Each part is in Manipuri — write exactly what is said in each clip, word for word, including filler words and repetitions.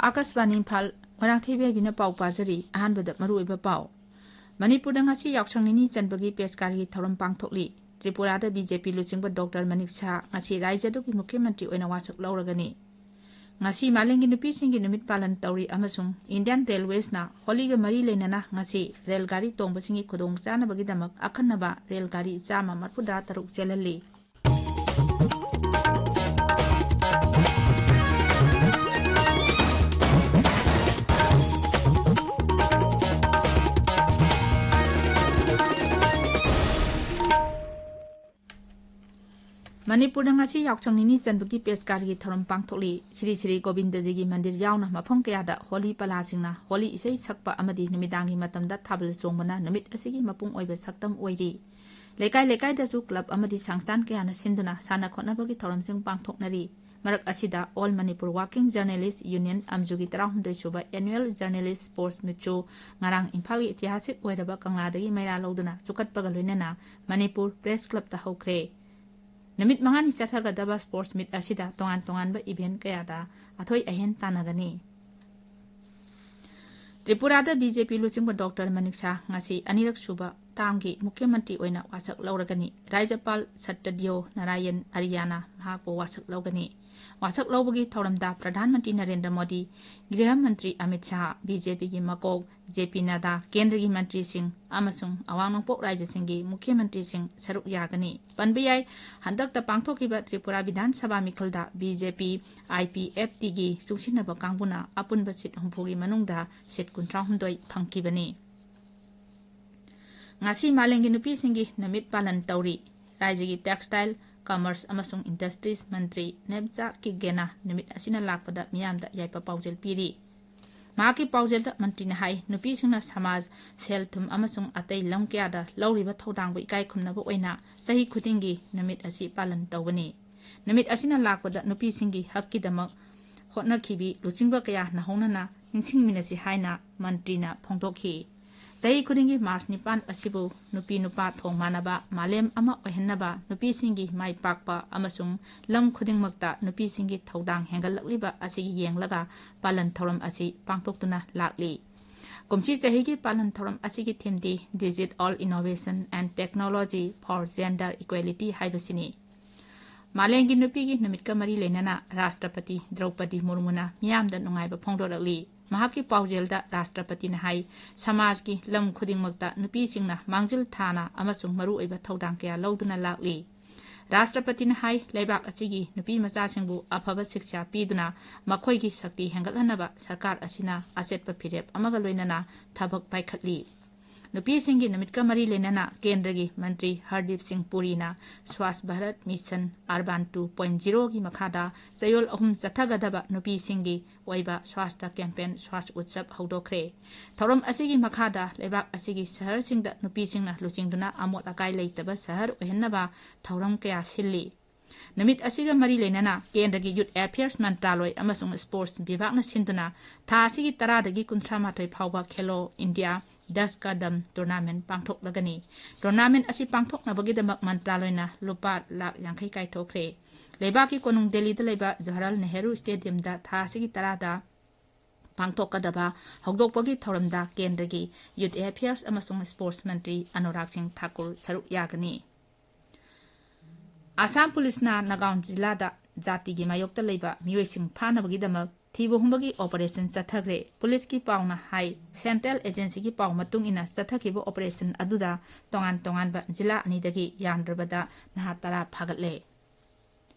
ꯑꯥꯀꯥꯁꯕꯥꯅꯤ ꯏꯝꯐꯥꯜ, ꯃꯣꯏꯔꯥꯡꯊꯦꯝ ꯕꯦꯕꯤꯅ ꯄꯥꯎ ꯄꯥꯖꯔꯤ꯫ ꯑꯍꯥꯟꯕꯗ ꯃꯔꯨꯑꯣꯏꯕ ꯄꯥꯎ꯫ ꯃꯅꯤꯄꯨꯔꯗ ꯉꯁꯤ ꯌꯥꯎꯁꯪ ꯅꯤꯅꯤ ꯆꯟꯕꯒꯤ ꯄꯦꯁꯀꯥꯔꯒꯤ ꯊꯧꯔꯝ ꯄꯥꯡꯊꯣꯛꯂꯤ꯫ ꯇ꯭ꯔꯤꯄꯨꯔꯥꯗ ꯕꯤ ꯖꯦ ꯄꯤ ꯂꯨꯆꯤꯡꯕ ꯗꯣꯛꯇꯔ ꯃꯅꯤꯛ ꯁꯍꯥ ꯉꯁꯤ ꯔꯥꯖ꯭ꯌ ꯑꯗꯨꯒꯤ ꯃꯨꯈ꯭ꯌ ꯃꯟꯇ꯭ꯔꯤ ꯑꯣꯏꯅ ꯋꯥꯁꯛ ꯂꯧꯔꯒꯅꯤ꯫ ꯉꯁꯤ ꯃꯥꯂꯦꯝꯒꯤ ꯅꯨꯄꯤꯁꯤꯡꯒꯤ ꯅꯨꯃꯤꯠ ꯄꯥꯂꯟ ꯇꯧꯔꯤ ꯑꯃꯁꯨꯡ ꯏꯟꯗꯤꯌꯥꯟ ꯔꯦꯜꯋꯦꯁꯅ ꯍꯣꯂꯤꯒ ꯃꯔꯤ ꯂꯩꯅꯅ ꯉꯁꯤ ꯔꯦꯜ ꯒꯥꯔꯤ ꯇꯣꯡꯕꯁꯤꯡꯒꯤ ꯈꯨꯗꯣꯡꯆꯥꯅꯕꯒꯤꯗꯃꯛ ꯑꯈꯟꯅꯕ ꯔꯦꯜ ꯒꯥꯔꯤ ꯆꯥꯝꯃ ꯃꯔꯤꯐꯨꯇꯔꯥ ꯇꯔꯨꯛ ꯆꯦꯜꯍꯜꯂꯤ꯫ ꯃꯅꯤꯄꯨꯔꯗ ꯉꯁꯤ ꯌꯥꯎꯁꯪ ꯅꯤꯅꯤ ꯆꯟꯕꯒꯤ ꯄꯦꯁꯀꯥꯔꯒꯤ ꯊꯧꯔꯝ ꯄꯥꯡꯊꯣꯛꯂꯤ꯫ ꯁ꯭ꯔꯤ ꯁ꯭ꯔꯤ ꯒꯣꯕꯤꯟꯗꯖꯤꯒꯤ ꯃꯟꯗꯤꯔ ꯌꯥꯎꯅ ꯃꯐꯝ ꯀꯌꯥꯗ ꯍꯣꯂꯤ ꯄꯂꯥꯁꯤꯡꯅ ꯍꯣꯂꯤ ꯏꯁꯩ ꯁꯛꯄ ꯑꯃꯗꯤ ꯅꯨꯃꯤꯗꯥꯡꯒꯤ ꯃꯇꯝꯗ ꯊꯥꯕꯜ ꯆꯣꯡꯕꯅ ꯅꯨꯃꯤꯠ ꯑꯁꯤꯒꯤ ꯃꯄꯨꯡ ꯑꯣꯏꯕ ꯁꯛꯇꯝ ꯑꯣꯏꯔꯤ꯫ ꯂꯩꯀꯥꯏ ꯂꯩꯀꯥꯏꯗꯁꯨ ꯀ꯭ꯂꯕ ꯑꯃꯗꯤ ꯁꯪꯁꯊꯥꯟ ꯀꯌꯥꯅ ꯁꯤꯟꯗꯨꯅ ꯁꯥꯟꯅ ꯈꯣꯠꯅꯕꯒꯤ ꯊꯧꯔꯝꯁꯤꯡ ꯄꯥꯡꯊꯣꯛꯅꯔꯤ꯫ ꯃꯔꯛ ꯑꯁꯤꯗ All Manipur Working Journalist Union, ꯑꯝꯖꯨꯒꯤ ꯇꯔꯥꯍꯨꯝꯗꯣꯏ ꯁꯨꯕ Annual Journalist Sports Meetꯁꯨ ꯉꯔꯥꯡ ꯏꯝꯐꯥꯜꯒꯤ ꯏꯇꯤꯍꯥꯁꯤꯛ ꯑꯣꯏꯔꯕ ꯀꯪꯂꯥꯗꯒꯤ ꯃꯩꯔꯥ ꯂꯧꯗꯨꯅ ꯆꯨꯈꯠꯄꯒ ꯂꯣꯏꯅꯅ ꯃꯅꯤꯄꯨꯔ ꯄ꯭ꯔꯦꯁ ꯀ꯭ꯂꯕꯇ ꯍꯧꯈ꯭ꯔꯦ꯫ ꯅꯨꯃꯤꯠ ꯃꯉꯥꯅꯤ ꯆꯠꯊꯒꯗꯕ sports meet ꯑꯁꯤꯗ ꯇꯣꯉꯥꯟ ꯇꯣꯉꯥꯟꯕ event ꯀꯌꯥꯗ ꯑꯊꯣꯏ ꯑꯍꯦꯟ ꯇꯥꯟꯅꯒꯅꯤ꯫ ꯇ꯭ꯔꯤꯄꯨꯔꯥꯗ ꯕꯤ ꯖꯦ ꯄꯤ ꯂꯨꯆꯤꯡꯕ ꯗꯣꯛꯇꯔ ꯃꯅꯤꯛ ꯁꯥꯍ ꯉꯁꯤ ꯑꯅꯤꯔꯛ ꯁꯨꯕ ꯇꯥꯝꯒꯤ ꯃꯨꯈ꯭ꯌ ꯃꯟꯇ꯭ꯔꯤ ꯑꯣꯏꯅ ꯋꯥꯁꯛ ꯂꯧꯔꯒꯅꯤ꯫ ꯔꯥꯖ꯭ꯌꯄꯥꯜ ꯁꯠꯇꯗꯤꯌꯣ ꯅꯥꯔꯥꯌꯟ ꯑꯔꯤꯌꯥꯅ ꯃꯍꯥꯛꯄꯨ ꯋꯥꯁꯛ ꯂꯧꯒꯅꯤ꯫ ꯋꯥꯁꯛ ꯂꯧꯕꯒꯤ ꯊꯧꯔꯝꯗ ꯄ꯭ꯔꯙꯥꯟ ꯃꯟꯇ꯭ꯔꯤ ꯅꯔꯦꯟꯗ꯭ꯔ ꯃꯣꯗꯤ, ꯒ꯭ꯔꯤꯍ ꯃꯟꯇ꯭ꯔꯤ ꯑꯃꯤꯠ ꯁꯥꯍ, ꯕꯤ ꯖꯦ ꯄꯤꯒꯤ ꯃꯀꯣꯛ ꯖꯦ ꯄꯤ ꯅꯗꯥ, ꯀꯦꯟꯗ꯭ꯔꯒꯤ ꯃꯟꯇ꯭ꯔꯤꯁꯤꯡ ꯑꯃꯁꯨꯡ ꯑꯋꯥꯡ ꯅꯣꯡꯄꯣꯛ ꯔꯥꯖ꯭ꯌꯁꯤꯡꯒꯤ ꯃꯨꯈ꯭ꯌ ꯃꯟꯇ꯭ꯔꯤꯁꯤꯡ ꯁꯔꯨꯛ ꯌꯥꯒꯅꯤ꯫ ꯄꯟꯕ ꯌꯥꯏ, ꯍꯟꯗꯛꯇ ꯄꯥꯡꯊꯣꯛꯈꯤꯕ ꯇ꯭ꯔꯤꯄꯨꯔꯥ ꯕꯤꯙꯥꯟ ꯁꯚꯥ ꯃꯤꯈꯜꯗ B J P I P F ꯇꯤꯒꯤ ꯆꯨꯡꯁꯤꯟꯅꯕ ꯀꯥꯡꯕꯨꯅ ꯑꯄꯨꯟꯕ ꯁꯤꯠ ꯍꯨꯝꯐꯨꯒꯤ ꯃꯅꯨꯡꯗ ꯁꯤꯠ ꯀꯨꯟꯊ꯭ꯔꯥ ꯍꯨꯝꯗꯣꯏ ꯐꯪꯈꯤꯕꯅꯤ꯫ ꯉꯁꯤ ꯃꯥꯂꯦꯝꯒꯤ ꯅꯨꯄꯤꯁꯤꯡꯒꯤ ꯅꯨꯃꯤꯠ ꯄꯥꯂꯟ ꯇꯧꯔꯤ꯫ ꯔꯥꯖ꯭ꯌꯒꯤ Textile, Commerce ꯑꯃꯁꯨꯡ Industries ꯃꯟꯇ꯭ꯔꯤ ꯅꯦꯕꯆꯥ ꯀꯤꯒꯦꯅ ꯅꯨꯃꯤꯠ ꯑꯁꯤꯅ ꯂꯥꯛꯄꯗ ꯃꯤꯌꯥꯝꯗ ꯌꯥꯏꯐ ꯄꯥꯎꯖꯦꯜ ꯄꯤꯔꯤ꯫ ꯃꯍꯥꯛꯀꯤ ꯄꯥꯎꯖꯦꯜꯗ ꯃꯟꯇ꯭ꯔꯤꯅ ꯍꯥꯏ, ꯅꯨꯄꯤꯁꯤꯡꯅ ꯁꯃꯥꯖ, ꯁꯦꯜ ꯊꯨꯝ ꯑꯃꯁꯨꯡ ꯑꯇꯩ ꯂꯝ ꯀꯌꯥꯗ ꯂꯧꯔꯤꯕ ꯊꯧꯗꯥꯡꯕꯨ ꯏꯀꯥꯏ ꯈꯨꯝꯅꯕ ꯑꯣꯏꯅ ꯆꯍꯤ ꯈꯨꯗꯤꯡꯒꯤ ꯅꯨꯃꯤꯠ ꯑꯁꯤ ꯄꯥꯂꯟ ꯇꯧꯕꯅꯤ꯫ ꯅꯨꯃꯤꯠ ꯑꯁꯤꯅ ꯂꯥꯛꯄꯗ ꯅꯨꯄꯤꯁꯤꯡꯒꯤ ꯍꯛꯀꯤꯗꯃꯛ ꯍꯣꯠꯅꯈꯤꯕꯤ ꯂꯨꯆꯤꯡꯕ ꯀꯌꯥ ꯅꯧꯍꯧꯅꯅ ꯅꯤꯡꯁꯤꯡꯃꯤꯟꯅꯁꯤ ꯍꯥꯏꯅ ꯃꯟꯇ꯭ꯔꯤꯅ ꯐꯣꯡꯗꯣꯛꯈꯤ꯫ ꯆꯍꯤ ꯈꯨꯗꯤꯡꯒꯤ ꯃꯥꯔꯆ ꯅꯤꯄꯥꯟ ꯑꯁꯤꯕꯨ ꯅꯨꯄꯤ ꯅꯨꯄꯥ ꯊꯣꯡ ꯃꯥꯟꯅꯕ ꯃꯥꯂꯦꯝ ꯑꯃ ꯑꯣꯏꯍꯟꯅꯕ ꯅꯨꯄꯤꯁꯤꯡꯒꯤ ꯃꯥꯏ ꯄꯥꯛꯄ ꯑꯃꯁꯨꯡ ꯂꯝ ꯈꯨꯗꯤꯡꯃꯛꯇ ꯅꯨꯄꯤꯁꯤꯡꯒꯤ ꯊꯧꯗꯥꯡ ꯍꯦꯟꯒꯠꯂꯛꯂꯤꯕ ꯑꯁꯤꯒꯤ ꯌꯦꯡꯂꯒ ꯄꯥꯂꯟ ꯊꯧꯔꯝ ꯑꯁꯤ ꯄꯥꯡꯊꯣꯛꯇꯨꯅ ꯂꯥꯛꯂꯤ꯫ ꯀꯨꯝꯁꯤ ꯆꯍꯤꯒꯤ ꯄꯥꯂꯟ ꯊꯧꯔꯝ ꯑꯁꯤꯒꯤ theme D Digit All Innovation and Technology for Gender Equality ꯍꯥꯏꯕꯁꯤꯅꯤ꯫ ꯃꯥꯂꯦꯝꯒꯤ ꯅꯨꯄꯤꯒꯤ ꯅꯨꯃꯤꯠꯀ ꯃꯔꯤ ꯂꯩꯅꯅ ꯔꯥꯁꯇ꯭ꯔꯄꯇꯤ ꯗ꯭ꯔꯧꯄꯗꯤ ꯃꯨꯔꯃꯨꯅ ꯃꯤꯌꯥꯝꯗ ꯅꯨꯡꯉꯥꯏꯕ ꯐꯣꯡꯗꯣꯔꯛꯂꯤ꯫ ꯃꯍꯥꯛꯀꯤ ꯄꯥꯎꯖꯦꯜꯗ ꯔꯥꯁꯇ꯭ꯔꯄꯇꯤꯅ ꯍꯥꯏ, ꯁꯃꯥꯖꯀꯤ ꯂꯝ ꯈꯨꯗꯤꯡꯃꯛꯇ ꯅꯨꯄꯤꯁꯤꯡꯅ ꯃꯥꯡꯖꯤꯜ ꯊꯥꯅ ꯑꯃꯁꯨꯡ ꯃꯔꯨꯑꯣꯏꯕ ꯊꯧꯗꯥꯡ ꯀꯌꯥ ꯂꯧꯗꯨꯅ ꯂꯥꯛꯂꯤ꯫ ꯔꯥꯁꯇ꯭ꯔꯄꯇꯤꯅ ꯍꯥꯏ, ꯂꯩꯕꯥꯛ ꯑꯁꯤꯒꯤ ꯅꯨꯄꯤ ꯃꯆꯥꯁꯤꯡꯕꯨ ꯑꯐꯕ ꯁꯤꯛꯁꯥ ꯄꯤꯗꯨꯅ ꯃꯈꯣꯏꯒꯤ ꯁꯛꯇꯤ ꯍꯦꯟꯒꯠꯍꯟꯅꯕ ꯁꯔꯀꯥꯔ ꯑꯁꯤꯅ ꯑꯆꯦꯠꯄ ꯐꯤꯔꯦꯞ ꯑꯃꯒ ꯂꯣꯏꯅꯅ ꯊꯕꯛ ꯄꯥꯏꯈꯠꯂꯤ꯫ ꯅꯨꯄꯤꯁꯤꯡꯒꯤ ꯅꯨꯃꯤꯠꯀ ꯃꯔꯤ ꯂꯩꯅꯅ ꯀꯦꯟꯗ꯭ꯔꯒꯤ ꯃꯟꯇ꯭ꯔꯤ ꯍꯔꯗꯤꯞ ꯁꯤꯡ ꯄꯨꯔꯤꯅ Swachh Bharat mission urban two point ꯖꯤꯔꯣꯒꯤ ꯃꯈꯥꯗ ꯆꯌꯣꯜ ꯑꯍꯨꯝ ꯆꯠꯊꯒꯗꯕ ꯅꯨꯄꯤꯁꯤꯡꯒꯤ ꯑꯣꯏꯕ ꯁ꯭ꯋꯥꯁꯊ ꯀꯦꯝꯄꯦꯟ ꯁ꯭ꯋꯥꯁ ꯎꯠꯁꯕ ꯍꯧꯗꯣꯛꯈ꯭ꯔꯦ꯫ ꯊꯧꯔꯝ ꯑꯁꯤꯒꯤ ꯃꯈꯥꯗ ꯂꯩꯕꯥꯛ ꯑꯁꯤꯒꯤ ꯁꯍꯔꯁꯤꯡꯗ ꯅꯨꯄꯤꯁꯤꯡꯅ ꯂꯨꯆꯤꯡꯗꯨꯅ ꯑꯃꯣꯠ ꯑꯀꯥꯏ ꯂꯩꯇꯕ ꯁꯍꯔ ꯑꯣꯏꯍꯟꯅꯕ ꯊꯧꯔꯝ ꯀꯌꯥ ꯁꯤꯜꯂꯤ꯫ ꯅꯨꯃꯤꯠ ꯑꯁꯤꯒ ꯃꯔꯤ ꯂꯩꯅꯅ ꯀꯦꯟꯗ꯭ꯔꯒꯤ ꯌꯨꯊ ꯑꯦꯐꯤꯌꯔꯁ ꯃꯟꯇ꯭ꯔꯥꯂꯣꯏ ꯑꯃꯁꯨꯡ ꯁ꯭ꯄꯣꯔꯠꯁ ꯕꯤꯚꯥꯒꯅ ꯁꯤꯟꯗꯨꯅ ꯊꯥ ꯑꯁꯤꯒꯤ ꯇꯔꯥꯗꯒꯤ ꯀꯨꯟꯊ꯭ꯔꯥ ꯃꯥꯊꯣꯏ ꯐꯥꯎꯕ ꯈꯦꯂꯣ ꯏꯟꯗꯤꯌꯥ ꯗꯁ ꯀꯗꯝ ꯇꯣꯔꯅꯥꯃꯦꯟ ꯄꯥꯡꯊꯣꯛꯂꯒꯅꯤ꯫ ꯇꯣꯔꯅꯥꯃꯦꯟ ꯑꯁꯤ ꯄꯥꯡꯊꯣꯛꯅꯕꯒꯤꯗꯃꯛ ꯃꯟꯇ꯭ꯔꯥꯂꯣꯏꯅ ꯂꯨꯄꯥ ꯂꯥꯈ ꯌꯥꯡꯈꯩ ꯀꯥꯏꯊꯣꯛꯈ꯭ꯔꯦ꯫ ꯂꯩꯕꯥꯛꯀꯤ ꯀꯣꯅꯨꯡ ꯗꯦꯜꯂꯤꯗ ꯂꯩꯕ ꯖꯋꯥꯍꯔꯂꯥꯜ ꯅꯦꯍꯔꯨ ꯁ꯭ꯇꯦꯗꯤꯌꯝꯗ ꯊꯥ ꯑꯁꯤꯒꯤ ꯇꯔꯥꯗ ꯄꯥꯡꯊꯣꯛꯀꯗꯕ ꯍꯧꯗꯣꯛꯄꯒꯤ ꯊꯧꯔꯝꯗ ꯀꯦꯟꯗ꯭ꯔꯒꯤ ꯌꯨꯊ ꯑꯦꯐꯤꯌꯔꯁ ꯑꯃꯁꯨꯡ ꯁ꯭ꯄꯣꯔꯠꯁ ꯃꯟꯇ꯭ꯔꯤ ꯑꯅꯨꯔꯥꯒ ꯁꯤꯡ ꯊꯥꯀꯨꯔ ꯁꯔꯨꯛ ꯌꯥꯒꯅꯤ꯫ ꯑꯁꯥꯝ ꯄꯨꯂꯤꯁꯅ ꯅꯥꯒꯥꯎꯟ ꯖꯤꯂꯥꯗ ꯖꯥꯇꯤꯒꯤ ꯃꯥꯌꯣꯛꯇ ꯂꯩꯕ ꯃꯤꯑꯣꯏꯁꯤꯡ ꯐꯥꯅꯕꯒꯤꯗꯃꯛ ꯊꯤꯕ ꯍꯨꯝꯕꯒꯤ ꯑꯣꯄꯔꯦꯁꯟ ꯆꯠꯊꯈ꯭ꯔꯦ꯫ ꯄꯨꯂꯤꯁꯀꯤ ꯄꯥꯎꯅ ꯍꯥꯏ, ꯁꯦꯟꯇ꯭ꯔꯦꯜ ꯑꯦꯖꯦꯟꯁꯤꯒꯤ ꯄꯥꯎ ꯃꯇꯨꯡ ꯏꯟꯅ ꯆꯠꯊꯈꯤꯕ ꯑꯣꯄꯔꯦꯁꯟ ꯑꯗꯨꯗ ꯇꯣꯉꯥꯟ ꯇꯣꯉꯥꯟꯕ ꯖꯤꯂꯥ ꯑꯅꯤꯗꯒꯤ ꯌꯥꯝꯗ꯭ꯔꯕꯗ ꯅꯍꯥ ꯇꯔꯥ ꯐꯥꯒꯠꯂꯦ꯫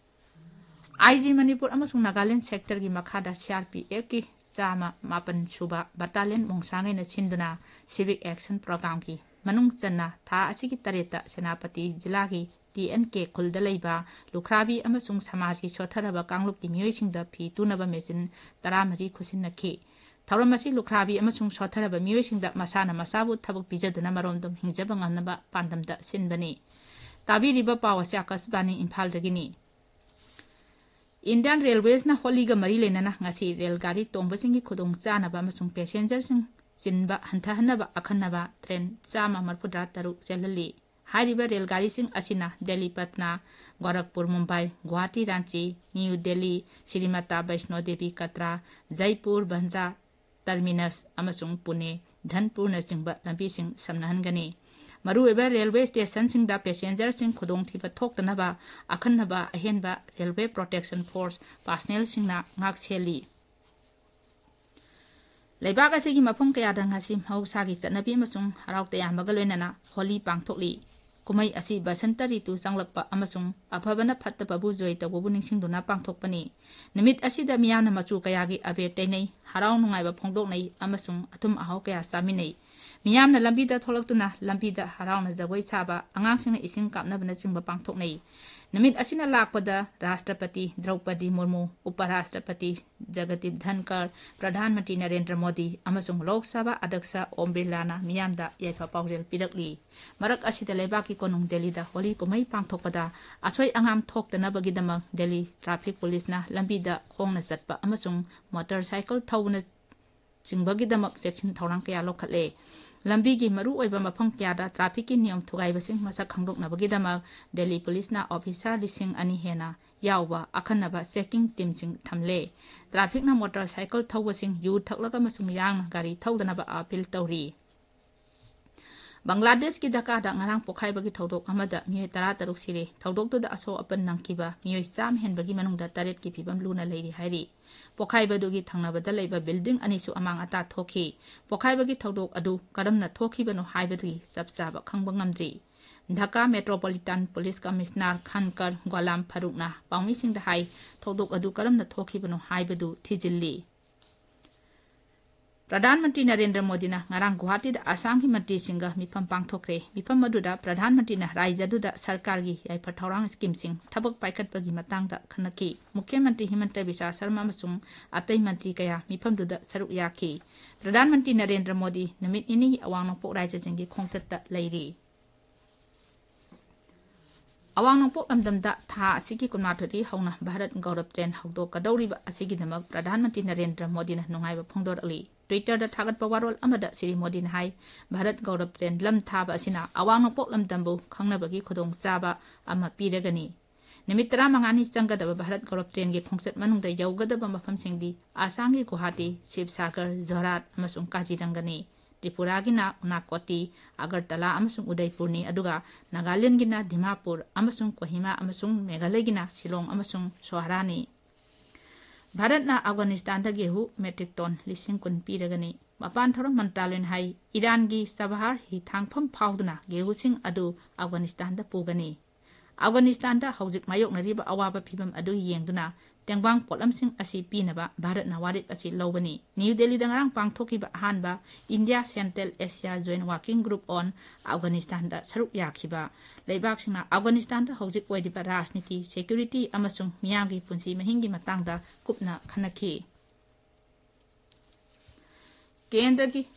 ꯑꯥꯏ ꯖꯤ ꯃꯅꯤꯄꯨꯔ ꯑꯃꯁꯨꯡ ꯅꯥꯒꯥꯂꯦꯟ ꯁꯦꯛꯇꯔꯒꯤ ꯃꯈꯥꯗ ꯁꯤ ꯑꯥꯔ ꯄꯤ ꯑꯦꯐꯀꯤ ꯆꯥꯝꯃ ꯃꯥꯄꯟ ꯁꯨꯕ ꯕꯠꯇꯥꯂꯤꯌꯟ ꯃꯣꯡꯁꯥꯡꯉꯩꯅ ꯁꯤꯟꯗꯨꯅ ꯁꯤꯚꯤꯛ ꯑꯦꯛꯁꯟ ꯄ꯭ꯔꯣꯒ꯭ꯔꯥꯝꯒꯤ ꯃꯅꯨꯡ ꯆꯟꯅ ꯊꯥ ꯑꯁꯤꯒꯤ ꯇꯔꯦꯠꯇ ꯁꯦꯅꯥꯄꯇꯤ ꯖꯤꯂꯥꯒꯤ ꯇꯤ ꯑꯦꯟ ꯀꯦ ꯈꯨꯜꯗ ꯂꯩꯕ ꯂꯨꯈ꯭ꯔꯥꯕꯤ ꯑꯃꯁꯨꯡ ꯁꯃꯥꯖꯀꯤ ꯁꯣꯠꯊꯔꯕ ꯀꯥꯡꯂꯨꯞꯀꯤ ꯃꯤꯑꯣꯏꯁꯤꯡꯗ ꯐꯤ ꯇꯨꯅꯕ ꯃꯦꯆꯤꯟ ꯇꯔꯥꯃꯔꯤ ꯈꯨꯠꯁꯤꯟꯅꯈꯤ꯫ ꯊꯧꯔꯝ ꯑꯁꯤ ꯂꯨꯈ꯭ꯔꯥꯕꯤ ꯑꯃꯁꯨꯡ ꯁꯣꯠꯊꯔꯕ ꯃꯤꯑꯣꯏꯁꯤꯡꯗ ꯃꯁꯥꯅ ꯃꯁꯥꯕꯨ ꯊꯕꯛ ꯄꯤꯖꯗꯨꯅ ꯃꯔꯣꯝꯗꯣꯝ ꯍꯤꯡꯖꯕ ꯉꯝꯅꯕ ꯄꯥꯟꯗꯝꯗ ꯁꯤꯟꯕꯅꯤ꯫ ꯇꯥꯕꯤꯔꯤꯕ ꯄꯥꯎ ꯑꯁꯤ ꯑꯥꯀꯥꯁꯕꯥꯅꯤ ꯏꯝꯐꯥꯜꯗꯒꯤꯅꯤ꯫ ꯏꯟꯗꯤꯌꯥꯟ ꯔꯦꯜꯋꯦꯁꯅ ꯍꯣꯂꯤꯒ ꯃꯔꯤ ꯂꯩꯅꯅ ꯉꯁꯤ ꯔꯦꯜ ꯒꯥꯔꯤ ꯇꯣꯡꯕꯁꯤꯡꯒꯤ ꯈꯨꯗꯣꯡ ꯆꯥꯅꯕ ꯑꯃꯁꯨꯡ ꯄꯦꯁꯦꯟꯖꯔꯁꯤꯡ ꯆꯤꯟꯕ ꯍꯟꯊꯍꯟꯅꯕ ꯑꯈꯟꯅꯕ ꯇ꯭ꯔꯦꯟ ꯆꯥꯝꯃ ꯃꯔꯤꯐꯨꯇꯔꯥ ꯇꯔꯨꯛ ꯆꯦꯜꯍꯜꯂꯤ꯫ ꯍꯥꯏꯔꯤꯕ ꯔꯦꯜ ꯒꯥꯔꯤꯁꯤꯡ ꯑꯁꯤꯅ ꯗꯦꯜꯂꯤ ꯄꯠꯅꯥ, ꯒꯣꯔꯈꯄꯨꯔ ꯃꯨꯝꯕꯥꯏ, ꯒꯨꯋꯥꯍꯥꯇꯤ ꯔꯥꯟꯆꯤ, ꯅ꯭ꯌꯨ ꯗꯦꯜꯂꯤ, ꯁ꯭ꯔꯤ ꯃꯥꯇꯥ ꯕꯩꯁꯅꯣ ꯗꯦꯕꯤ ꯀꯇ꯭ꯔꯥ, ꯖꯩꯄꯨꯔ, ꯕꯟꯗ꯭ꯔꯥ ꯇꯔꯃꯤꯅꯁ ꯑꯃꯁꯨꯡ ꯄꯨꯅꯦ, ꯙꯟꯄꯨꯔꯅꯆꯤꯡꯕ ꯂꯝꯕꯤꯁꯤꯡ ꯁꯝꯅꯍꯟꯒꯅꯤ꯫ ꯃꯔꯨꯑꯣꯏꯕ ꯔꯦꯜꯋꯦ ꯁ꯭ꯇꯦꯁꯟꯁꯤꯡꯗ ꯄꯦꯁꯦꯟꯖꯔꯁꯤꯡ ꯈꯨꯗꯣꯡꯊꯤꯕ ꯊꯣꯛꯇꯅꯕ ꯑꯈꯟꯅꯕ ꯑꯍꯦꯟꯕ ꯔꯦꯜꯋꯦ ꯄ꯭ꯔꯣꯇꯦꯛꯁꯟ ꯐꯣꯔꯁ ꯄꯥꯔꯁꯅꯦꯜꯁꯤꯡꯅ ꯉꯥꯛꯁꯦꯜꯂꯤ꯫ ꯂꯩꯕꯥꯛ ꯑꯁꯤꯒꯤ ꯃꯐꯝ ꯀꯌꯥꯗ ꯉꯁꯤ ꯃꯍꯧꯁꯥꯒꯤ ꯆꯠꯅꯕꯤ ꯑꯃꯁꯨꯡ ꯍꯔꯥꯎ ꯇꯌꯥꯝꯕꯒ ꯂꯣꯏꯅꯅ ꯍꯣꯂꯤ ꯄꯥꯡꯊꯣꯛꯂꯤ꯫ ꯀꯨꯝꯍꯩ ꯑꯁꯤ ꯕꯁꯟꯇ ꯔꯤꯇꯨ ꯆꯪꯂꯛꯄ ꯑꯃꯁꯨꯡ ꯑꯐꯕꯅ ꯐꯠꯇꯕꯕꯨ ꯖꯣꯏ ꯇꯧꯕꯕꯨ ꯅꯤꯡꯁꯤꯡꯗꯨꯅ ꯄꯥꯡꯊꯣꯛꯄꯅꯤ꯫ ꯅꯨꯃꯤꯠ ꯑꯁꯤꯗ ꯃꯤꯌꯥꯝꯅ ꯃꯆꯨ ꯀꯌꯥꯒꯤ ꯑꯕꯦꯔ ꯇꯩꯅꯩ, ꯍꯔꯥꯎ ꯅꯨꯡꯉꯥꯏꯕ ꯐꯣꯡꯗꯣꯛꯅꯩ ꯑꯃꯁꯨꯡ ꯑꯊꯨꯝ ꯑꯍꯥꯎ ꯀꯌꯥ ꯆꯥꯃꯤꯟꯅꯩ꯫ ꯃꯤꯌꯥꯝꯅ ꯂꯝꯕꯤꯗ ꯊꯣꯛꯂꯛꯇꯨꯅ ꯂꯝꯕꯤꯗ ꯍꯔꯥꯎꯅ ꯖꯒꯣꯏ ꯁꯥꯕ, ꯑꯉꯥꯡꯁꯤꯡꯅ ꯏꯁꯤꯡ ꯀꯥꯞꯅꯕꯅꯆꯤꯡꯕ ꯄꯥꯡꯊꯣꯛꯅꯩ꯫ ꯅꯨꯃꯤꯠ ꯑꯁꯤꯅ ꯂꯥꯛꯄꯗ ꯔꯥꯁꯇ꯭ꯔꯄꯇꯤ ꯗ꯭ꯔꯧꯄꯗꯤ ꯃꯨꯔꯃꯨ, ꯎꯄ ꯔꯥꯁꯇ꯭ꯔꯄꯇꯤ ꯖꯒꯗꯤꯞ ꯙꯟꯀꯔ, ꯄ꯭ꯔꯙꯥꯟ ꯃꯟꯇ꯭ꯔꯤ ꯅꯔꯦꯟꯗ꯭ꯔ ꯃꯣꯗꯤ ꯑꯃꯁꯨꯡ ꯂꯣꯛ ꯁꯚꯥ ꯑꯗ꯭ꯌꯛꯁ ꯑꯣꯝ ꯕꯤꯔꯂꯥꯅ ꯃꯤꯌꯥꯝꯗ ꯌꯥꯏꯐ ꯄꯥꯎꯖꯦꯜ ꯄꯤꯔꯛꯂꯤ꯫ ꯃꯔꯛ ꯑꯁꯤꯗ ꯂꯩꯕꯥꯛꯀꯤ ꯀꯣꯅꯨꯡ ꯗꯦꯜꯂꯤꯗ ꯍꯣꯂꯤ ꯀꯨꯝꯍꯩ ꯄꯥꯡꯊꯣꯛꯄꯗ ꯑꯁꯣꯏ ꯑꯉꯥꯝ ꯊꯣꯛꯇꯅꯕꯒꯤꯗꯃꯛ ꯗꯦꯜꯂꯤ ꯇ꯭ꯔꯥꯐꯤꯛ ꯄꯨꯂꯤꯁꯅ ꯂꯝꯕꯤꯗ ꯈꯣꯡꯅ ꯆꯠꯄ ꯑꯃꯁꯨꯡ ꯃꯣꯇꯣꯔ ꯁꯥꯏꯀꯜ ꯊꯧꯕꯅ ꯆꯤꯡꯕꯒꯤꯗꯃꯛ ꯆꯦꯛꯁꯤꯟ ꯊꯧꯔꯥꯡ ꯀꯌꯥ ꯂꯧꯈꯠꯂꯦ꯫ ꯂꯝꯕꯤꯒꯤ ꯃꯔꯨꯑꯣꯏꯕ ꯃꯐꯝ ꯀꯌꯥꯗ ꯇ꯭ꯔꯥꯐꯤꯛꯀꯤ ꯅꯤꯌꯝ ꯊꯨꯒꯥꯏꯕꯁꯤꯡ ꯃꯁꯛ ꯈꯪꯗꯣꯛꯅꯕꯒꯤꯗꯃꯛ ꯗꯦꯜꯂꯤ ꯄꯨꯂꯤꯁꯅ ꯑꯣꯐꯤꯁꯥꯔ ꯂꯤꯁꯤꯡ ꯑꯅꯤ ꯍꯦꯟꯅ ꯌꯥꯎꯕ ꯑꯈꯟꯅꯕ ꯆꯦꯀꯤꯡ ꯇꯤꯝꯁꯤꯡ ꯊꯝꯂꯦ꯫ ꯇ꯭ꯔꯥꯐꯤꯛꯅ ꯃꯣꯇꯣꯔ ꯁꯥꯏꯀꯜ ꯊꯧꯕꯁꯤꯡ ꯌꯨ ꯊꯛꯂꯒ ꯑꯃꯁꯨꯡ ꯌꯥꯡꯅ ꯒꯥꯔꯤ ꯊꯧꯗꯅꯕ ꯑꯥꯄꯤꯜ ꯇꯧꯔꯤ꯫ ꯕꯪꯒ꯭ꯂꯥꯗꯦꯁꯀꯤ ꯙꯥꯀꯥꯗ ꯉꯔꯥꯡ ꯄꯣꯈꯥꯏꯕꯒꯤ ꯊꯧꯗꯣꯛ ꯑꯃꯗ ꯃꯤꯑꯣꯏ ꯇꯔꯥꯇꯔꯨꯛ ꯁꯤꯔꯦ꯫ ꯊꯧꯗꯣꯛꯇꯨꯗ ꯑꯁꯣꯛ ꯑꯄꯟ ꯅꯪꯈꯤꯕ ꯃꯤꯑꯣꯏ ꯆꯥꯝꯃ ꯍꯦꯟꯕꯒꯤ ꯃꯅꯨꯡꯗ ꯇꯔꯦꯠꯀꯤ ꯐꯤꯕꯝ ꯂꯨꯅ ꯂꯩꯔꯤ ꯍꯥꯏꯔꯤ꯫ ꯄꯣꯈꯥꯏꯕꯗꯨꯒꯤ ꯊꯪꯅꯕꯗ ꯂꯩꯕ ꯕꯤꯜꯗꯤꯡ ꯑꯅꯤꯁꯨ ꯑꯃꯥꯡ ꯑꯇꯥ ꯊꯣꯛꯈꯤ꯫ ꯄꯣꯈꯥꯏꯕꯒꯤ ꯊꯧꯗꯣꯛ ꯑꯗꯨ ꯀꯔꯝꯅ ꯊꯣꯛꯈꯤꯕꯅꯣ ꯍꯥꯏꯕꯗꯨꯒꯤ ꯆꯞ ꯆꯥꯕ ꯈꯪꯕ ꯉꯝꯗ꯭ꯔꯤ꯫ ꯙꯥꯀꯥ ꯃꯦꯇ꯭ꯔꯣꯄꯣꯂꯤꯇꯥꯟ ꯄꯨꯂꯤꯁ ꯀꯃꯤꯁꯅꯔ ꯈꯥꯟꯀꯔ ꯒꯣꯂꯥꯝ ꯐꯥꯔꯨꯛꯅ ꯄꯥꯎꯃꯤꯁꯤꯡꯗ ꯍꯥꯏ, ꯊꯧꯗꯣꯛ ꯑꯗꯨ ꯀꯔꯝꯅ ꯊꯣꯛꯈꯤꯕꯅꯣ ꯍꯥꯏꯕꯗꯨ ꯊꯤꯖꯤꯜꯂꯤ꯫ ꯄ꯭ꯔꯙꯥꯟ ꯃꯟꯇ꯭ꯔꯤ ꯅꯔꯦꯟꯗ꯭ꯔ ꯃꯣꯗꯤꯅ ꯉꯔꯥꯡ ꯒꯨꯋꯥꯍꯥꯇꯤꯗ ꯑꯁꯥꯝꯒꯤ ꯃꯟꯇ꯭ꯔꯤꯁꯤꯡꯒ ꯃꯤꯐꯝ ꯄꯥꯡꯊꯣꯛꯈ꯭ꯔꯦ꯫ ꯃꯤꯐꯝ ꯑꯗꯨꯗ ꯄ꯭ꯔꯙꯥꯟ ꯃꯟꯇ꯭ꯔꯤꯅ ꯔꯥꯖ꯭ꯌꯗꯨꯗ ꯁꯔꯀꯥꯔꯒꯤ ꯌꯥꯏꯐ ꯊꯧꯔꯥꯡ ꯁ꯭ꯀꯤꯝꯁꯤꯡ ꯊꯕꯛ ꯄꯥꯏꯈꯠꯄꯒꯤ ꯃꯇꯥꯡꯗ ꯈꯟꯅꯈꯤ꯫ ꯃꯨꯈ꯭ꯌ ꯃꯟꯇ꯭ꯔꯤ ꯍꯤꯃꯟꯇ ꯕꯤꯁ꯭ꯋꯥ ꯁꯔꯃ ꯑꯃꯁꯨꯡ ꯑꯇꯩ ꯃꯟꯇ꯭ꯔꯤ ꯀꯌꯥ ꯃꯤꯐꯝꯗꯨꯗ ꯁꯔꯨꯛ ꯌꯥꯈꯤ꯫ ꯄ꯭ꯔꯙꯥꯟ ꯃꯟꯇ꯭ꯔꯤ ꯅꯔꯦꯟꯗ꯭ꯔ ꯃꯣꯗꯤ ꯅꯨꯃꯤꯠ ꯅꯤꯅꯤꯒꯤ ꯑꯋꯥꯡ ꯅꯣꯡꯄꯣꯛ ꯔꯥꯖ꯭ꯌꯁꯤꯡꯒꯤ ꯈꯣꯡꯆꯠꯇ ꯂꯩꯔꯤ꯫ ꯑꯋꯥꯡ ꯅꯣꯡꯄꯣꯛ ꯂꯝꯗꯝꯗ ꯊꯥ ꯑꯁꯤꯒꯤ ꯀꯨꯟꯃꯥꯊꯣꯏꯗꯒꯤ ꯍꯧꯅ ꯚꯥꯔꯠ ꯒꯧꯔꯕ ꯇ꯭ꯔꯦꯟ ꯍꯧꯗꯣꯛꯀꯗꯧꯔꯤꯕ ꯑꯁꯤꯒꯤꯗꯃꯛ ꯄ꯭ꯔꯙꯥꯟ ꯃꯟꯇ꯭ꯔꯤ ꯅꯔꯦꯟꯗ꯭ꯔ ꯃꯣꯗꯤꯅ ꯅꯨꯡꯉꯥꯏꯕ ꯐꯣꯡꯗꯣꯔꯛꯂꯤ꯫ Twitter-ꯗ ꯊꯥꯒꯠꯄ ꯋꯥꯔꯣꯜ ꯑꯃꯗ ꯁ꯭ꯔꯤ ꯃꯣꯗꯤꯅ ꯍꯥꯏ, ꯚꯥꯔꯠ ꯒꯧꯔꯕ ꯇ꯭ꯔꯦꯟ ꯂꯝ ꯊꯥꯕ ꯑꯁꯤꯅ ꯑꯋꯥꯡ ꯅꯣꯡꯄꯣꯛ ꯂꯝꯗꯝꯕꯨ ꯈꯪꯅꯕꯒꯤ ꯈꯨꯗꯣꯡꯆꯥꯕ ꯑꯃ ꯄꯤꯔꯒꯅꯤ꯫ ꯅꯨꯃꯤꯠ ꯇꯔꯥꯃꯉꯥꯅꯤ ꯆꯪꯒꯗꯕ ꯚꯥꯔꯠ ꯒꯧꯔꯕ ꯇ꯭ꯔꯦꯟꯒꯤ ꯈꯣꯡꯆꯠ ꯃꯅꯨꯡꯗ ꯌꯧꯒꯗꯕ ꯃꯐꯝꯁꯤꯡꯗꯤ ꯑꯁꯥꯝꯒꯤ ꯒꯨꯋꯥꯍꯥꯇꯤ, ꯁꯤꯕꯁꯥꯒꯔ, ꯖꯣꯔꯍꯥꯠ ꯑꯃꯁꯨꯡ ꯀꯥꯖꯤꯔꯪꯒꯅꯤ꯫ ꯇ꯭ꯔꯤꯄꯨꯔꯥꯒꯤꯅ ꯎꯅꯥꯀꯣꯇꯤ, ꯑꯒꯔꯇꯂꯥ ꯑꯃꯁꯨꯡ ꯎꯗꯩꯄꯨꯔꯅꯤ, ꯑꯗꯨꯒ ꯅꯥꯒꯥꯂꯦꯟꯒꯤꯅ ꯗꯤꯃꯥꯄꯨꯔ ꯑꯃꯁꯨꯡ ꯀꯣꯍꯤꯃꯥ ꯑꯃꯁꯨꯡ ꯃꯦꯘꯥꯂꯌꯒꯤꯅ ꯁꯤꯂꯣꯡ ꯑꯃꯁꯨꯡ ꯁꯣꯍꯔꯥꯅꯤ꯫ ꯚꯥꯔꯠꯅ ꯑꯐꯒꯥꯅꯤꯁꯇꯥꯟꯗ ꯒꯦꯍꯨ metric ton ꯂꯤꯁꯤꯡ ꯀꯨꯟ ꯄꯤꯔꯒꯅꯤ꯫ ꯃꯄꯥꯟ ꯊꯧꯔꯝ ꯃꯟꯇ꯭ꯔꯥꯂꯌꯅ ꯍꯥꯏ, ꯏꯔꯥꯟꯒꯤ ꯆꯕꯍꯥꯔ ꯍꯤꯊꯥꯡꯐꯝ ꯐꯥꯎꯗꯨꯅ ꯒꯦꯍꯨꯁꯤꯡ ꯑꯗꯨ ꯑꯐꯒꯥꯅꯤꯁꯇꯥꯟꯗ ꯄꯨꯒꯅꯤ꯫ ꯑꯐꯒꯥꯅꯤꯁꯇꯥꯟꯗ ꯍꯧꯖꯤꯛ ꯃꯥꯌꯣꯛꯅꯔꯤꯕ ꯑꯋꯥꯕ ꯐꯤꯚꯝ ꯑꯗꯨ ꯌꯦꯡꯗꯨꯅ ꯇꯦꯡꯕꯥꯡ ꯄꯣꯠꯂꯝꯁꯤꯡ ꯑꯁꯤ ꯄꯤꯅꯕ ꯚꯥꯔꯠꯅ ꯋꯥꯔꯦꯞ ꯑꯁꯤ ꯂꯧꯕꯅꯤ꯫ ꯅ꯭ꯌꯨ ꯗꯦꯜꯂꯤꯗ ꯉꯔꯥꯡ ꯄꯥꯡꯊꯣꯛꯈꯤꯕ ꯑꯍꯥꯟꯕ India Central Asia Joint Working Group on Afghanistanꯗ ꯁꯔꯨꯛ ꯌꯥꯈꯤꯕ ꯂꯩꯕꯥꯛꯁꯤꯡꯅ ꯑꯐꯒꯥꯅꯤꯁꯇꯥꯟꯗ ꯍꯧꯖꯤꯛ ꯑꯣꯏꯔꯤꯕ ꯔꯥꯖꯅꯤꯇꯤ, security ꯑꯃꯁꯨꯡ ꯃꯤꯌꯥꯝꯒꯤ ꯄꯨꯟꯁꯤ ꯃꯍꯤꯡꯒꯤ ꯃꯇꯥꯡꯗ ꯀꯨꯞꯅ ꯈꯟꯅꯈꯤ꯫ ꯀꯦꯟꯗ꯭ꯔꯒꯤ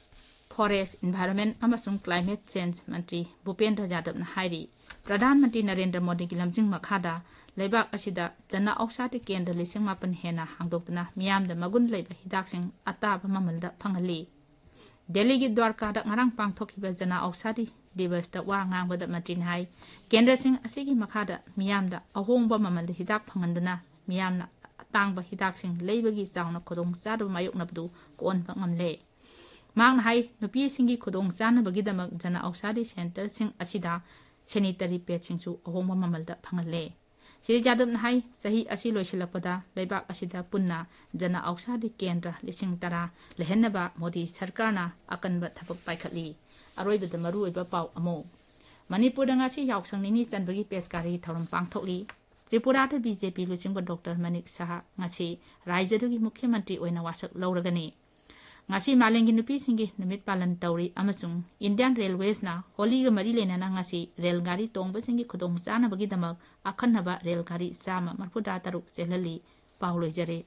Forest, Environment ꯑꯃꯁꯨꯡ Climate Change ꯃꯟꯇ꯭ꯔꯤ ꯚꯨꯄꯦꯟꯗ꯭ꯔ ꯌꯥꯗꯕꯅ ꯍꯥꯏꯔꯤ, ꯄ꯭ꯔꯙꯥꯟ ꯃꯟꯇ꯭ꯔꯤ ꯅꯔꯦꯟꯗ꯭ꯔ ꯃꯣꯗꯤꯒꯤ ꯂꯝꯖꯤꯡ ꯃꯈꯥꯗ ꯂꯩꯕꯥꯛ ꯑꯁꯤꯗ ꯖꯅ ꯑꯧꯁꯥꯗꯤ ꯀꯦꯟꯗ꯭ꯔ ꯂꯤꯁꯤꯡ ꯃꯥꯄꯟ ꯍꯦꯟꯅ ꯍꯥꯡꯗꯣꯛꯇꯨꯅ ꯃꯤꯌꯥꯝꯗ ꯃꯒꯨꯟ ꯂꯩꯕ ꯍꯤꯗꯥꯛꯁꯤꯡ ꯑꯇꯥꯕ ꯃꯃꯜꯗ ꯐꯪꯍꯜꯂꯤ꯫ ꯗꯦꯜꯂꯤꯒꯤ ꯗ꯭ꯋꯥꯔꯀꯥꯗ ꯉꯔꯥꯡ ꯄꯥꯡꯊꯣꯛꯈꯤꯕ ꯖꯅ ꯑꯧꯁꯥꯗꯤ ꯗꯤꯕꯁꯇ ꯋꯥ ꯉꯥꯡꯕꯗ ꯃꯟꯇ꯭ꯔꯤꯅ ꯍꯥꯏ, ꯀꯦꯟꯗ꯭ꯔꯁꯤꯡ ꯑꯁꯤꯒꯤ ꯃꯈꯥꯗ ꯃꯤꯌꯥꯝꯗ ꯑꯍꯣꯡꯕ ꯃꯃꯜꯗ ꯍꯤꯗꯥꯛ ꯐꯪꯍꯟꯗꯨꯅ ꯃꯤꯌꯥꯝꯅ ꯑꯇꯥꯡꯕ ꯍꯤꯗꯥꯛꯁꯤꯡ ꯂꯩꯕꯒꯤ ꯆꯥꯎꯅ ꯈꯨꯗꯣꯡꯆꯥꯗꯕ ꯃꯥꯌꯣꯛꯅꯕꯗꯨ ꯀꯣꯛꯍꯟꯕ ꯉꯝꯂꯦ꯫ ꯃꯍꯥꯛꯅ ꯍꯥꯏ, ꯅꯨꯄꯤꯁꯤꯡꯒꯤ ꯈꯨꯗꯣꯡꯆꯥꯅꯕꯒꯤꯗꯃꯛ ꯖꯅ ꯑꯧꯁꯥꯗꯤ centreꯁꯤꯡ ꯑꯁꯤꯗ sanitary padꯁꯤꯡꯁꯨ ꯑꯍꯣꯡꯕ ꯃꯃꯜꯗ ꯐꯪꯍꯜꯂꯦ꯫ ꯁ꯭ꯔꯤ ꯌꯥꯗꯕꯅ ꯍꯥꯏ, ꯆꯍꯤ ꯑꯁꯤ ꯂꯣꯏꯁꯤꯜꯂꯛꯄꯗ ꯂꯩꯕꯥꯛ ꯑꯁꯤꯗ ꯄꯨꯟꯅ ꯖꯅ ꯑꯧꯁꯥꯗꯤ ꯀꯦꯟꯗ꯭ꯔ ꯂꯤꯁꯤꯡ ꯇꯔꯥ ꯂꯩꯍꯟꯅꯕ ꯃꯣꯗꯤ ꯁꯔꯀꯥꯔꯅ ꯑꯀꯟꯕ ꯊꯕꯛ ꯄꯥꯏꯈꯠꯂꯤ꯫ ꯑꯔꯣꯏꯕꯗ ꯃꯔꯨꯑꯣꯏꯕ ꯄꯥꯎ ꯑꯃꯨꯛ꯫ ꯃꯅꯤꯄꯨꯔꯗ ꯉꯁꯤ ꯌꯥꯎꯁꯪ ꯅꯤꯅꯤ ꯆꯟꯕꯒꯤ ꯄꯦꯁꯀꯥꯔꯤꯒꯤ ꯊꯧꯔꯝ ꯄꯥꯡꯊꯣꯛꯂꯤ꯫ ꯇ꯭ꯔꯤꯄꯨꯔꯥꯗ BJP ꯂꯨꯆꯤꯡꯕ ꯗꯣꯛꯇꯔ ꯃꯅꯤꯛ ꯁꯍꯥ ꯉꯁꯤ ꯔꯥꯖ꯭ꯌꯗꯨꯒꯤ ꯃꯨꯈ꯭ꯌ ꯃꯟꯇ꯭ꯔꯤ ꯑꯣꯏꯅ ꯋꯥꯁꯛ ꯂꯧꯔꯒꯅꯤ꯫ ꯉꯁꯤ ꯃꯥꯂꯦꯝꯒꯤ ꯅꯨꯄꯤꯁꯤꯡꯒꯤ ꯅꯨꯃꯤꯠ ꯄꯥꯂꯟ ꯇꯧꯔꯤ ꯑꯃꯁꯨꯡ Indian Railwaysꯅ ꯍꯣꯂꯤꯒ ꯃꯔꯤ ꯂꯩꯅꯅ ꯉꯁꯤ ꯔꯦꯜ ꯒꯥꯔꯤ ꯇꯣꯡꯕꯁꯤꯡꯒꯤ ꯈꯨꯗꯣꯡꯆꯥꯅꯕꯒꯤꯗꯃꯛ ꯑꯈꯟꯅꯕ ꯔꯦꯜ ꯒꯥꯔꯤ ꯆꯥꯝꯃ ꯃꯔꯤꯐꯨꯇꯔꯥ ꯇꯔꯨꯛ ꯆꯦꯜꯍꯜꯂꯤ꯫ ꯄꯥꯎ ꯂꯣꯏꯖꯔꯦ꯫